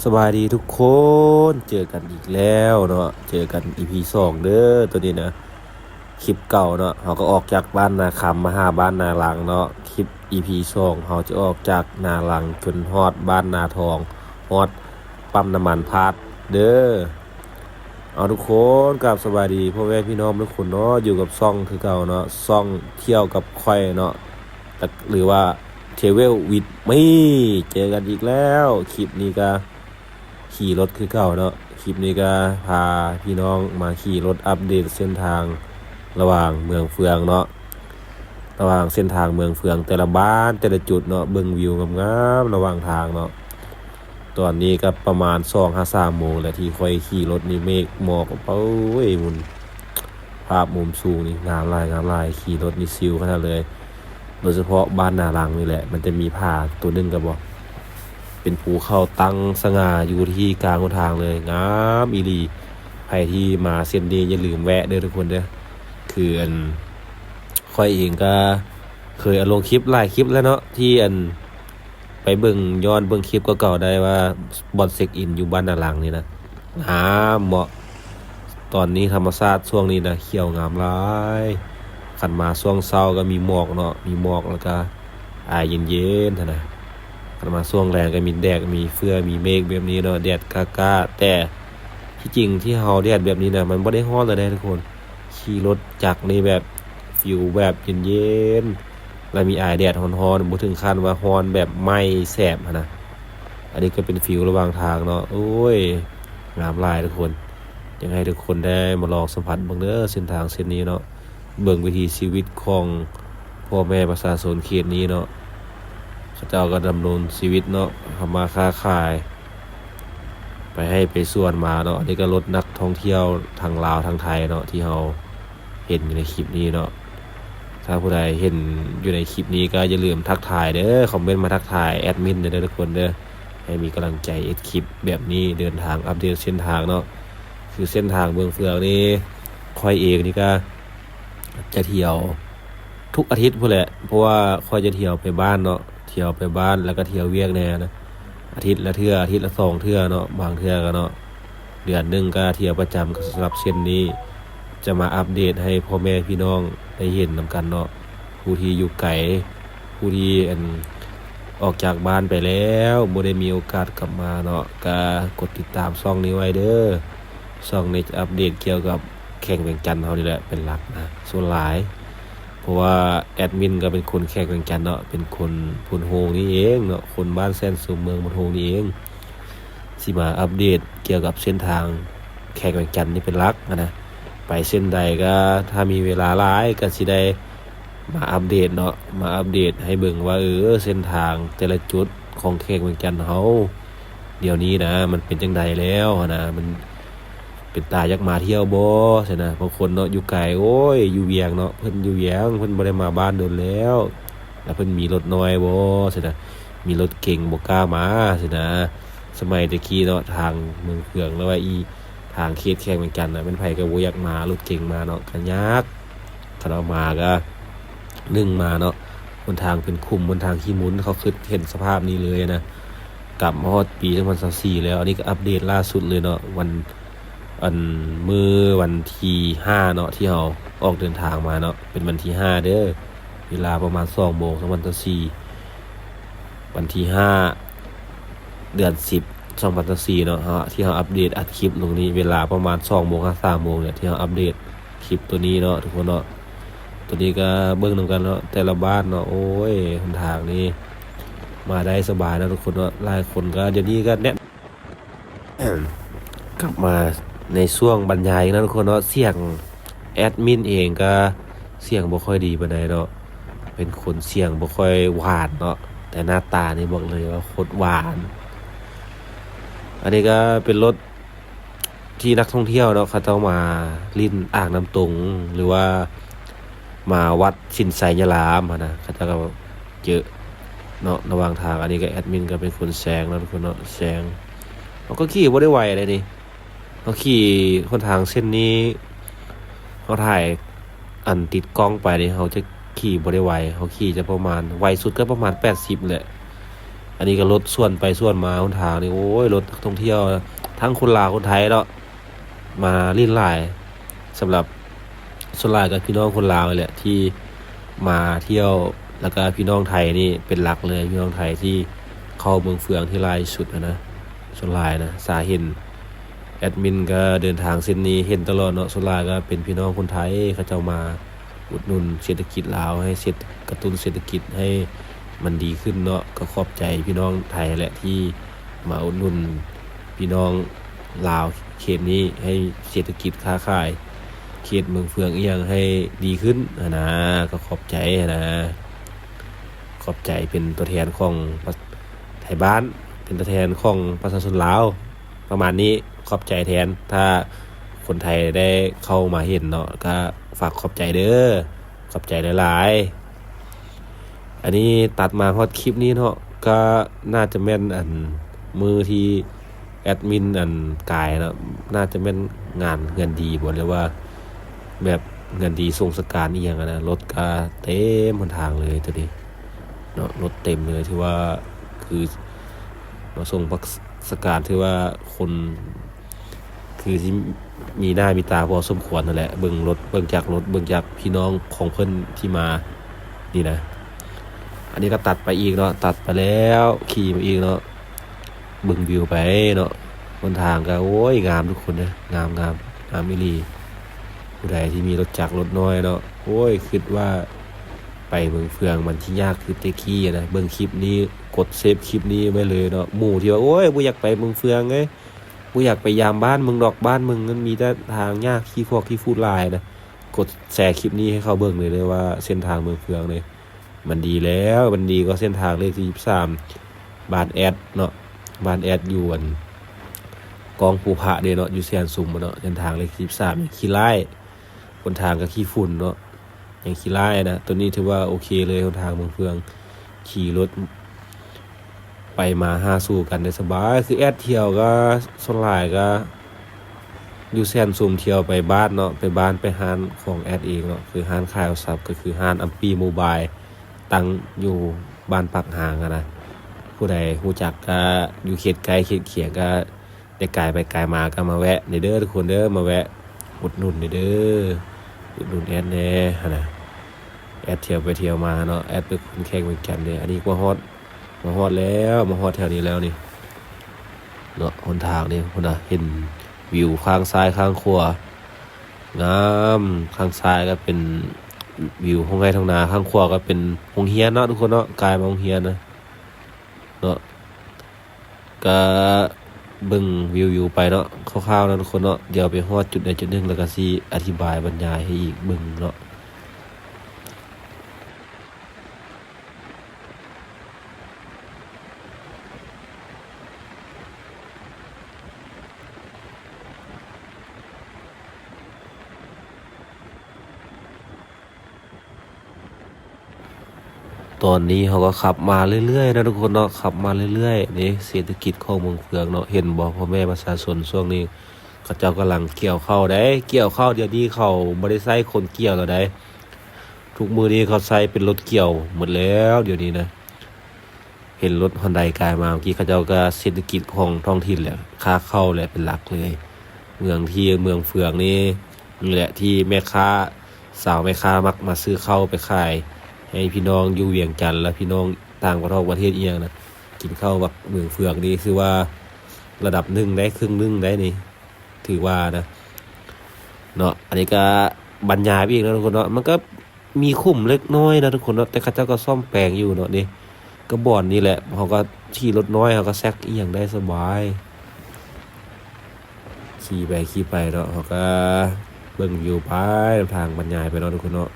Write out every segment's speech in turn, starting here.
ສະບາຍດີທຸກຄົນ ເຈີກັນອີກແລ້ວເນາະ ເຈີກັນອີພີສອງເດີ ໂຕນີ້ນະ ຄລິບເກົ່າເນາະ ເຮົາກໍອອກຈາກບ້ານນາຄຳມາຫາບ້ານນາຫຼັງເນາະ ຄລິບອີພີສອງ ເຮົາຈະອອກຈາກນາຫຼັງຈົນຮອດບ້ານນາທອງ ຮອດປ້ຳນ້ຳມັນພາດເດີ. ເອົາ ທຸກຄົນ ກາບສະບາຍດີພໍ່ແມ່ພີ່ນ້ອງທຸກຄົນເນາະ ຢູ່ກັບຊ່ອງຄືເກົ່າເນາະ ຊ່ອງທ່ຽວກັບຂ້ອຍເນາະ ຫຼືວ່າ Travel with me ເຈີກັນອີກແລ້ວ ຄລິບນີ້ກະຂີ່ລົດຄືເກົ່າເນາະ ຄລິບນີ້ກະພາພີ່ນ້ອງມາຂີ່ລົດອັບເດດເສັ້ນທາງລະຫວ່າງເມືອງເຟືອງເນາະ ລະຫວ່າງເສັ້ນທາງເມືອງເຟືອງ ແຕ່ລະບ້ານແຕ່ລະຈຸດເນາະ ເບິ່ງວິວງາມໆລະຫວ່າງທາງເນາະ. ຕອນນີ້ກໍປະມານສອງຫາສາມໂມງແລ້ວ ທີ່ຂ້ອຍຂີ່ລົດນີ້ ເມກໝອກ ໂອ້ຍ ໝຸ່ນ ພາບມຸມສູງນີ້ງາມຫຼາຍ ງາມຫຼາຍ ຂີ່ລົດນີ້ຊິວຂະໜາດເລີຍ ໂດຍສະເພາະບ້ານນາຫຼັງນີ້ແຫຼະ ມັນຈະມີຜາໂຕໜຶ່ງກໍບອກ ເປັນພູເຂົາຕັ້ງສະຫງ່າຢູ່ທີ່ກາງຫົນທາງເລີຍ ງາມອີ່ຫຼີ. ໃຜທີ່ມາເສັ້ນນີ້ຢ່າລືມແວະເດີທຸກຄົນເດີ ຄື ອັນ ຂ້ອຍເອງກໍເຄີຍເອົາລົງຄລິບຫຼາຍຄລິບແລ້ວເນາະ ທີ່ ອັນ ໄປເບິ່ງ ຍ້ອນເບິ່ງຄລິບເກົ່າໆໄດ້ວ່າ ບ່ອນເຊັກອິນຢູ່ບ້ານນາຫຼັງນີ້ນະ ງາມເໝາະ ຕອນນີ້ທຳມະຊາດຊ່ວງນີ້ນະ ຂຽວງາມຫຼາຍ ຄັນມາຊ່ວງເຊົ້າກໍມີໝອກເນາະ ມີໝອກ ແລ້ວກໍອາຍເຢັນໆຫັ້ນນະ ຄັນມາຊ່ວງແລງກໍມີແດດ ມີເຟືອ ມີເມກແບບນີ້ເນາະ ແດດກ້າໆ ແຕ່ທີ່ຈິງທີ່ເຮົາແດດແບບນີ້ນະ ມັນບໍ່ໄດ້ຮ້ອນເລີຍເດ້ທຸກຄົນ ຂີ່ລົດຈັກນີ້ແບບ ຟີລແບບເຢັນໆ ແລ້ວມີອາຍແດດຮ້ອນໆ ບໍ່ເຖິງຂັ້ນວ່າຮ້ອນແບບໄໝ້ແສບຫັ້ນນະ ອັນນີ້ກໍເປັນຟີລລະຫວ່າງທາງເນາະ ໂອ້ຍ ງາມຫຼາຍທຸກຄົນ ຢາກໃຫ້ທຸກຄົນໄດ້ມາລອງສຳຜັດເບິ່ງເດີ ເສັ້ນທາງເສັ້ນນີ້ເນາະ ເບິ່ງວິຖີຊີວິດຂອງພໍ່ແມ່ປະຊາຊົນເຂດນີ້ເນາະ ເຂົາເຈົ້າກໍດຳລົງຊີວິດເນາະ ທຳມາຄ້າຂາຍ ໄປໄຮ່ໄປສວນມາເນາະ ອັນນີ້ກໍລົດນັກທ່ອງທ່ຽວທັງລາວທັງໄທເນາະ ທີ່ເຮົາເຫັນຢູ່ໃນຄລິບນີ້ເນາະ ຖ້າຜູ້ໃດເຫັນຢູ່ໃນຄລິບນີ້ກໍຢ່າລືມທັກທາຍເດີ ຄອມເມັນມາທັກທາຍແອດມິນເດີທຸກຄົນເດີ ໃຫ້ມີກຳລັງໃຈເຮັດຄລິບແບບນີ້ ເດີນທາງອັບເດດເສັ້ນທາງເນາະ ຄືເສັ້ນທາງເມືອງເຟືອງນີ້ ຂ້ອຍເອງນີ້ກໍຈະທ່ຽວທຸກອາທິດພຸ້ນແຫຼະ ເພາະວ່າຂ້ອຍຈະທ່ຽວໄປບ້ານເນາະ ທ່ຽວໄປບ້ານ ແລ້ວກໍທ່ຽວວຽກແດ່ນະ ອາທິດລະເທື່ອ ອາທິດລະສອງເທື່ອເນາະ ບາງເທື່ອກໍເນາະ ເດືອນໜຶ່ງກໍທ່ຽວປະຈຳ ກໍສຳລັບເສັ້ນນີ້ຈະມາອັບເດດໃຫ້ພໍ່ແມ່ພີ່ນ້ອງໄດ້ເຫັນນຳກັນເນາະ ຜູ້ທີ່ຢູ່ໄກ ຜູ້ທີ່ ອັນ ອອກຈາກບ້ານໄປແລ້ວ ບໍ່ໄດ້ມີໂອກາດກັບມາເນາະ ກໍກົດຕິດຕາມຊ່ອງນີ້ໄວ້ເດີ ຊ່ອງນີ້ຈະອັບເດດກ່ຽວກັບແຂວງວຽງຈັນເຮົານີ້ແຫຼະເປັນຫຼັກນະ ສ່ວນຫຼາຍ ເພາະວ່າແອດມິນກໍເປັນຄົນແຂວງວຽງຈັນເນາະ ເປັນຄົນໂພນໂຮງນີ້ເອງເນາະ ຄົນບ້ານແສນຊຸມ ເມືອງໂພນໂຮງນີ້ເອງ ຊິມາອັບເດດກ່ຽວກັບເສັ້ນທາງແຂວງວຽງຈັນນີ້ເປັນຫຼັກຫັ້ນນະ ໄປເສັ້ນໃດກໍຖ້າມີເວລາຫຼາຍກໍຊິໄດ້ມາອັບເດດເນາະ ມາອັບເດດໃຫ້ເບິ່ງວ່າ ເອີ ເສັ້ນທາງແຕ່ລະຈຸດຂອງແຂວງວຽງຈັນເຮົາ ດຽວນີ້ນະ ມັນເປັນຈັ່ງໃດແລ້ວຫັ້ນນະ ມັນເປັນຕາຢາກມາທ່ຽວບໍ່ຊັ້ນນະ ບາງຄົນເນາະ ຢູ່ໄກ ໂອ້ຍ ຢູ່ວຽງເນາະ ເພິ່ນຢູ່ວຽງ ເພິ່ນບໍ່ໄດ້ມາບ້ານດົນແລ້ວ ລະເພິ່ນມີລົດນ້ອຍບໍ່ຊັ້ນນະ ມີລົດເກັງບໍ່ກ້າມາຊີ້ນະ ສະໄໝແຕ່ກີ້ເນາະ ທາງເມືອງເຟືອງ ຫຼືວ່າອີ ທາງເຂດແຂວງວຽງຈັນນະ ແມ່ນໃຜກໍບໍ່ຢາກມາ ລົດເກັງມາເນາະ ກໍຍາກ ຄັນເອົາມາກໍ ໜຶ່ງມາເນາະ ຫົນທາງເປັນຂຸມ ຫົນທາງຂີ້ໝຸນ ເຂົາຄິດເຫັນສະພາບນີ້ເລີຍນະ ກັບມາຮອດປີສອງພັນຊາວສີ່ແລ້ວ ອັນນີ້ກໍອັບເດດລ່າສຸດເລີຍເນາະ ວັນ ອັນ ມື້ວັນທີຫ້າເນາະ ທີ່ເຮົາອອກເດີນທາງມາເນາະ ເປັນວັນທີຫ້າເດີ ເວລາປະມານສອງໂມງ ສອງພັນຊາວສີ່ ວັນທີຫ້າ ເດືອນສິບ ສອງພັນຊາວສີ່ເນາະ ເຮົາ ທີ່ເຮົາອັບເດດອັດຄລິບລົງນີ້ ເວລາປະມານສອງໂມງຫາສາມໂມງເນຍ ທີ່ເຮົາອັບເດດຄລິບໂຕນີ້ເນາະ ທຸກຄົນເນາະ ໂຕນີ້ກໍເບິ່ງນຳກັນເນາະ ແຕ່ລະບ້ານເນາະ ໂອ້ຍ ຫົນທາງນີ້ມາໄດ້ສະບາຍເນາະ ທຸກຄົນເນາະ ຫຼາຍຄົນກໍ ດຽວນີ້ກໍແນະ ກັບມາໃນຊ່ວງບັນຍາຍນະທຸກຄົນເນາະ ສຽງແອດມິນເອງກໍສຽງບໍ່ຄ່ອຍດີປານໃດເນາະ ເປັນຄົນສຽງບໍ່ຄ່ອຍຫວານເນາະ ແຕ່ໜ້າຕານີ້ບອກເລີຍວ່າໂຄດຫວານ. ອັນນີ້ກໍເປັນລົດທີ່ນັກທ່ອງທ່ຽວເນາະ ເຂົາເຈົ້າມາຫຼິ້ນອ່າງນ້ຳຕົງ ຫຼືວ່າມາວັດສິນໄຊຍະລາມຫັ້ນນະ ເຂົາເຈົ້າກໍເຈີເນາະ ລະຫວ່າງທາງ. ອັນນີ້ກໍແອດມິນກໍເປັນຄົນແຊງເນາະ ທຸກຄົນເນາະ ແຊງ ເຮົາກໍຂີ່ບໍ່ໄດ້ໄວເດ້ນີ້ ເຮົາຂີ່ຫົນທາງເສັ້ນນີ້ ເຮົາຖ່າຍອັນຕິດກ້ອງໄປນີ້ ເຮົາຈະຂີ່ບໍ່ໄດ້ໄວ ເຮົາຂີ່ຈະປະມານ ໄວສຸດກໍປະມານແປດສິບແຫຼະ. ອັ ອັນນີ້ກໍລົດສວນໄປສວນມາ ຫົນທາງນີ້ ໂອ້ຍ ລົດນັກທ່ອງທ່ຽວ ທັງຄົນລາວຄົນໄທເນາະ ມາຫຼິ້ນຫຼາຍ. ສຳລັບ ສ່ວນຫຼາຍກໍພີ່ນ້ອງຄົນລາວນີ້ແຫຼະທີ່ມາທ່ຽວ ແລ້ວກໍພີ່ນ້ອງໄທນີ້ເປັນຫຼັກເລີຍ ພີ່ນ້ອງໄທທີ່ເຂົ້າເມືອງເຟືອງທີ່ຫຼາຍທີ່ສຸດຫັ້ນນະ ສ່ວນຫຼາຍນະ. ສາເຫັນແອດມິນກໍເດີນທາງເສັ້ນນີ້ເຫັນຕະຫຼອດເນາະ ສ່ວນຫຼາຍກໍເປັນພີ່ນ້ອງຄົນໄທ ເຂົາເຈົ້າມາອຸດໜູນເສດຖະກິດລາວ ໃຫ້ເສດ ກະຕຸ້ນເສດຖະກິດໃຫ້ມັນດີຂຶ້ນເນາະ. ກໍຂອບໃຈພີ່ນ້ອງໄທແຫຼະທີ່ມາອຸດໜູນພີ່ນ້ອງ ລາວເຂດນີ້ໃຫ້ເສດຖະກິດຄ້າຂາຍ ເຂດເມືອງເຟືອງອີ່ຫຍັງໃຫ້ດີຂຶ້ນຫັ້ນນາ. ກໍຂອບໃຈຫັ້ນນາ ຂອບໃຈເປັນຕົວແທນຂອງ ປະ ໄທບ້ານ ເປັນຕົວແທນຂອງປະຊາຊົນລາວ ປະມານນີ້. ຂອບໃຈແທນ ຖ້າຄົນໄທໄດ້ເຂົ້າມາເຫັນເນາະ ກໍຝາກຂອບໃຈເດີ ຂອບໃຈຫຼາຍໆ. ອັນນີ້ຕັດມາຮອດຄລິບນີ້ເນາະ ກໍໜ້າຈະແມ່ນ ອັນ ມື້ທີ່ແອດມິນ ອັນ ກາຍເນາະ ໜ້າຈະແມ່ນງານເຮືອນດີບໍ ຫຼືວ່າແບບເຮືອນດີສົ່ງສະການອີ່ຫຍັງຫັ້ນນະ. ລົດກໍເຕັມຫົນທາງເລີຍໂຕນີ້ເນາະ ລົດເຕັມເລີຍ ຖືວ່າຄືມາສົ່ງສະການ ຖືວ່າຄົນ ຄືຊິມີໜ້າມີຕາພໍສົມຄວນຫັ້ນແຫຼະ ເບິ່ງລົດ ເບິ່ງຈາກລົດ ເບິ່ງຈາກພີ່ນ້ອງຂອງເພິ່ນທີ່ມານີ້ນະ. ອັນນີ້ກໍຕັດໄປອີກເນາະ ຕັດໄປແລ້ວ ຂີ່ມາອີກເນາະ ເບິ່ງວິວໄປເນາະ. ຫົນທາງກໍ ໂອ້ຍ ງາມທຸກຄົນເດີ ງາມໆ ງາມອີ່ຫຼີ. ຜູ້ໃດທີ່ມີລົດຈັກລົດນ້ອຍເນາະ ໂອ້ຍ ຄິດວ່າໄປເມືອງເຟືອງມັນຊິຍາກຄືແຕ່ກີ້ນະ. ເບິ່ງຄລິບນີ້ ກົດເຊບຄລິບນີ້ໄວ້ເລີຍເນາະ ໝູ່ທີ່ວ່າ ໂອ້ຍ ບໍ່ຢາກໄປເມືອງເຟືອງເລີຍ ບໍ່ຢາກໄປຢາມບ້ານເມືອງດອກ ບ້ານເມືອງມັນມີແຕ່ທາງຍາກ ຂີ້ຟອກຂີ້ຟູດຫຼາຍນະ. ກົດແຊຄລິບນີ້ໃຫ້ເຂົາເບິ່ງເລີຍເດີວ່າເສັ້ນທາງເມືອງເຟືອງນີ້ມັນດີແລ້ວ ມັນດີກວ່າເສັ້ນທາງເລກທີສິບສາມ ບ້ານແອດເນາະ ບ້ານແອດຢູ່ອັນ ກອງພູພະເດ້ເນາະ ຢູ່ແສນຊຸມເນາະ. ເສັ້ນທາງເລກທີສິບສາມຍັງຂີ້ລ້າຍ ຫົນທາງກໍຂີ້ຝຸ່ນເນາະ ຍັງຂີ້ລ້າຍນະ. ໂຕນີ້ຖືວ່າໂອເຄເລີຍ ຫົນທາງເມືອງເຟືອງ ຂີ່ລົດໄປມາຫາສູ່ກັນໄດ້ສະບາຍ. ຄືແອດທ່ຽວກໍສ່ວນຫຼາຍກໍຢູ່ແສນຊຸມ ທ່ຽວໄປບ້ານເນາະ ໄປບ້ານໄປຮ້ານຂອງແອດເອງເນາະ ຄືຮ້ານຂາຍໂທລະສັບ ກໍຄືຮ້ານອຳປີໂມບາຍ ຕັ້ງຢູ່ບ້ານປາກຮາງຫັ້ນນະ. ຜູ້ໃດຮູ້ຈັກກໍຢູ່ເຂດໃກ້ເຂດຄຽງກໍ ໄດ້ກາຍໄປກາຍມາກໍມາແວະນີ້ເດີທຸກຄົນເດີ ມາແວະອຸດໜູນນີ້ເດີ ອຸດໜູນແອດແດ່ຫັ້ນນະ. ແອດທ່ຽວໄປທ່ຽວມາເນາະ ແອດເປັນຄົນແຂວງວຽງຈັນເດ້. ອັນນີ້ມາຮອດ ມາຮອດແລ້ວ ມາຮອດແຖວນີ້ແລ້ວນີ້ເນາະ. ຫົນທາງນີ້ພຸ້ນນະ ເຫັນວິວຂ້າງຊ້າຍຂ້າງຂວາ ງາມ. ຂ້າງຊ້າຍກໍເປັນວິວທົ່ງໄຮ່ທົ່ງນາ ຂ້າງຂວາກໍເປັນໂຮງຮຽນເນາະທຸກຄົນເນາະ ກາຍມາໂຮງຮຽນນະເນາະ. ກະເບິ່ງວິວໆໄປເນາະ ຄ່າວໆເນາະທຸກຄົນເນາະ. ດຽວໄປຮອດຈຸດໃດຈຸດໜຶ່ງ ແລ້ວກະຊິອະທິບາຍບັນຍາຍໃຫ້ອີກເບິ່ງເນາະ. ຕອນນີ້ເຮົາກໍຂັບມາເລື້ອຍໆເນາະທຸກຄົນເນາະ ຂັບມາເລື້ອຍໆ. ນີ້ເສດຖະກິດຂອງເມືອງເຟືອງເນາະ ເຫັນບໍ່ພໍ່ແມ່ປະຊາຊົນ ຊ່ວງນີ້ເຂົາເຈົ້າກຳລັງກ່ຽວເຂົ້າໃດ໋ ກ່ຽວເຂົ້າ. ດຽວນີ້ເຂົາບໍ່ໄດ້ໃຊ້ຄົນກ່ຽວແລ້ວໃດ໋ ທຸກມື້ນີ້ເຂົາໃຊ້ເປັນລົດກ່ຽວໝົດແລ້ວ ດຽວນີ້ນະ. ເຫັນລົດຮອນໄດກາຍມາເມື່ອກີ້ ເຂົາເຈົ້າກໍເສດຖະກິດຂອງທ້ອງຖິ່ນແຫຼະ ຄ້າເຂົ້າແຫຼະເປັນຫຼັກເລີຍ. ເມືອງທີ່ເມືອງເຟືອງນີ້ ນີ້ແຫຼະທີ່ແມ່ຄ້າ ສາວແມ່ຄ້າມັກມາຊື້ເຂົ້າໄປຂາຍໃຫ້ພີ່ນ້ອງຢູ່ວຽງຈັນ ແລະ ພີ່ນ້ອງຕ່າງປະເທດ ປະເທດອີ່ຫຍັງນະ ກິນເຂົ້າບັກເມືອງເຟືອງນີ້ ຖືວ່າລະດັບໜຶ່ງໄດ໋ ເຄິ່ງໜຶ່ງໄດ໋ນີ້ ຖືວ່ານະເນາະ. ອັນນີ້ກໍບັນຍາຍໄປອີກເນາະທຸກຄົນເນາະ ມັນກໍ ມີຂຸມເລັກນ້ອຍນະທຸກຄົນເນາະ ແຕ່ເຂົາເຈົ້າກໍສ້ອມແປງຢູ່ເນາະ. ນີ້ກໍບ່ອນນີ້ແຫຼະ ເຮົາກໍຂີ່ລົດນ້ອຍ ເຮົາກໍແຊກອີ່ຫຍັງໄດ້ສະບາຍ ຂີ່ໄປຂີ່ໄປເນາະ ເຮົາກໍເບິ່ງວິວໄປນຳທາງບັນຍາຍໄປເນາະທຸກຄົນເນາະ.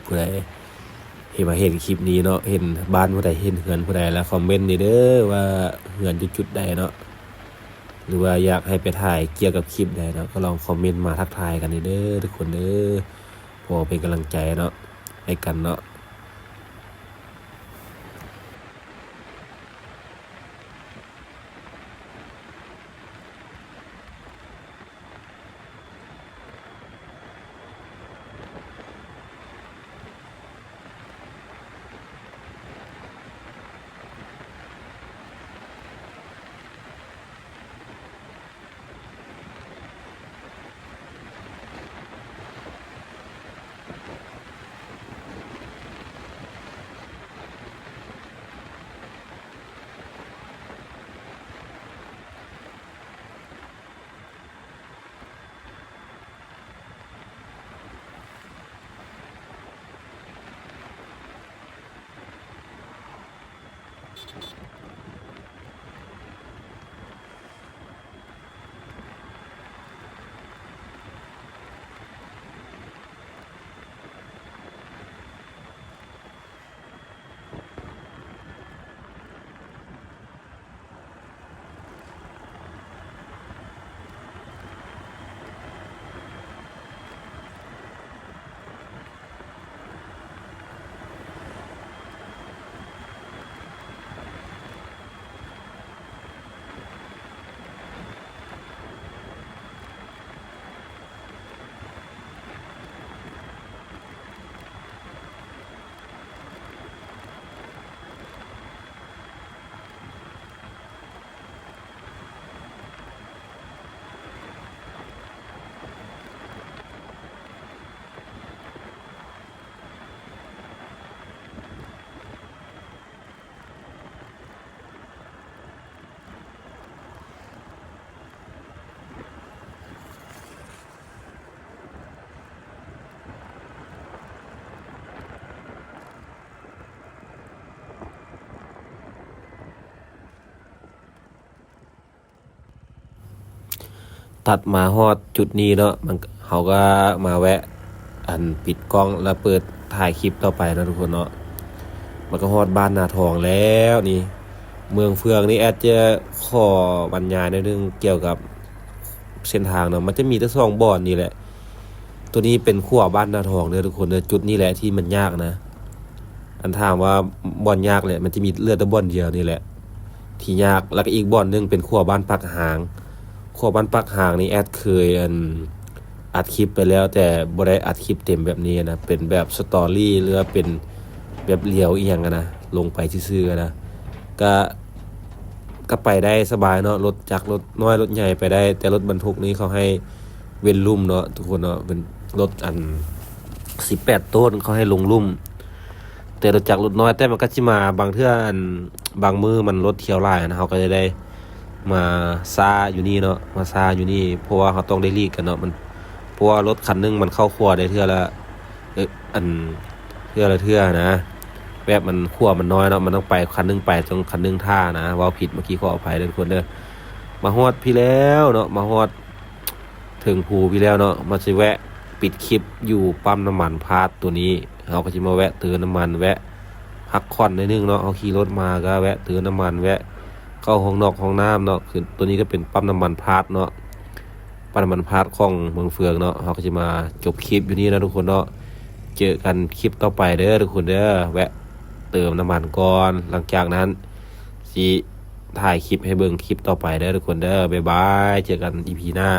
ຜູ້ໃດເຫັນ ມາເຫັນຄລິບນີ້ເນາະ ເຫັນບ້ານຜູ້ໃດ ເຫັນເຮືອນຜູ້ໃດ ລະຄອມເມັນນີ້ເດີວ່າເຮືອນຢູ່ຈຸດໃດເນາະ ຫຼືວ່າຢາກໃຫ້ໄປຖ່າຍກ່ຽວກັບຄລິບໃດເນາະ ກໍລອງຄອມເມັນມາທັກທາຍກັນນີ້ເດີທຸກຄົນເດີ. ພໍເປັນກຳລັງໃຈເນາະ ໃຫ້ກັນເນາະ. ຕັດມາຮອດຈຸດນີ້ເນາະ ມັນ ເຮົາກໍມາແວະ ອັນ ປິດກ້ອງ ແລ້ວເປີດຖ່າຍຄລິບຕໍ່ໄປເນາະທຸກຄົນເນາະ. ມັນກໍຮອດບ້ານນາທອງແລ້ວນີ້. ເມືອງເຟືອງນີ້ ແອດຈະຂໍບັນຍາຍໜ້ອຍໜຶ່ງກ່ຽວກັບເສັ້ນທາງເນາະ. ມັນຈະມີແຕ່ສອງບ່ອນນີ້ແຫຼະ. ໂຕນີ້ເປັນຂົວບ້ານນາທອງເດີທຸກຄົນເດີ. ຈຸດນີ້ແຫຼະທີ່ມັນຍາກນະ. ອັນຖາມວ່າບ່ອນຍາກແຫຼະ ມັນຈະມີເຫຼືອແຕ່ບ່ອນດຽວນີ້ແຫຼະທີ່ຍາກ. ແລ້ວກໍອີກບ່ອນໜຶ່ງເປັນຂົວບ້ານປາກຫາງ. ຂົວບ້ານປາກຫາງນີ້ແອດເຄີຍ ອັນ ອັດຄລິບໄປແລ້ວ ແຕ່ບໍ່ໄດ້ອັດຄລິບເຕັມແບບນີ້ນະ. ເປັນແບບສະຕໍຣີ ຫຼືວ່າເປັນແບບລຽວອີ່ຫຍັງຫັ້ນນະ ລົງໄປຊື່ໆຫັ້ນນະ. ກະ ກະໄປໄດ້ສະບາຍເນາະ. ລົດຈັກ ລົດນ້ອຍ ລົດໃຫຍ່ໄປໄດ້ ແຕ່ລົດບັນທຸກນີ້ເຂົາໃຫ້ເວັ້ນລຸ່ມເນາະທຸກຄົນເນາະ. ເປັນລົດ ອັນ ສິບແປດໂຕນ ເຂົາໃຫ້ລົງລຸ່ມ ແຕ່ລົດຈັກລົດນ້ອຍ. ແຕ່ມັນກໍຊິມາບາງເທື່ອ ອັນ ບາງມື້ມັນລົດທ່ຽວຫຼາຍນະ ເຮົາກໍຈະໄດ້ມາຊ້າຢູ່ນີ້ເນາະ ມາຊ້າຢູ່ນີ້ ເພາະວ່າເຮົາຕ້ອງໄດ້ຫຼີກກັນເນາະ. ມັນ ເພາະວ່າລົດຄັນໜຶ່ງມັນເຂົ້າຂົວໄດ້ເທື່ອລະ ເອີ ອັນ ເທື່ອລະເທື່ອນະ. ແບບມັນ ຂົວມັນນ້ອຍເນາະ ມັນຕ້ອງໄປ ຄັນໜຶ່ງໄປ ຕ້ອງຄັນໜຶ່ງຖ້ານະ. ເວົ້າຜິດເມື່ອກີ້ ຂໍອະໄພເດີທຸກຄົນເດີ. ມາຮອດພີ້ແລ້ວເນາະ ມາຮອດເທິງພູພີ້ແລ້ວເນາະ. ມາຊິແວະປິດຄລິບຢູ່ປ້ຳນ້ຳມັນພາດໂຕນີ້. ເຮົາກໍຊິມາແວະເຕີມນ້ຳມັນ ແວະພັກຜ່ອນໜ້ອຍໜຶ່ງເນາະ. ເຮົາຂີ່ລົດມາກໍແວະເຕີມນ້ຳມັນ ແວະເຂົ້າຫ້ອງນອກຫ້ອງນ້ຳເນາະ. ຄືໂຕນີ້ກໍເປັນປ້ຳນ້ຳມັນພາດເນາະ. ປ້ຳນ້ຳມັນພາດຂອງເມືອງເຟືອງເນາະ. ເຮົາກໍຊິມາຈົບຄລິບຢູ່ນີ້ເນາະທຸກຄົນເນາະ. ເຈີກັນຄລິບຕໍ່ໄປເດີທຸກຄົນເດີ. ແວະເຕີມນ້ຳມັນກ່ອນ ຫຼັງຈາກນັ້ນຊິຖ່າຍຄລິບໃຫ້ເບິ່ງຄລິບຕໍ່ໄປເດີທຸກຄົນເດີ. ບາຍບາຍ ເຈີກັນອີພີໜ້າ.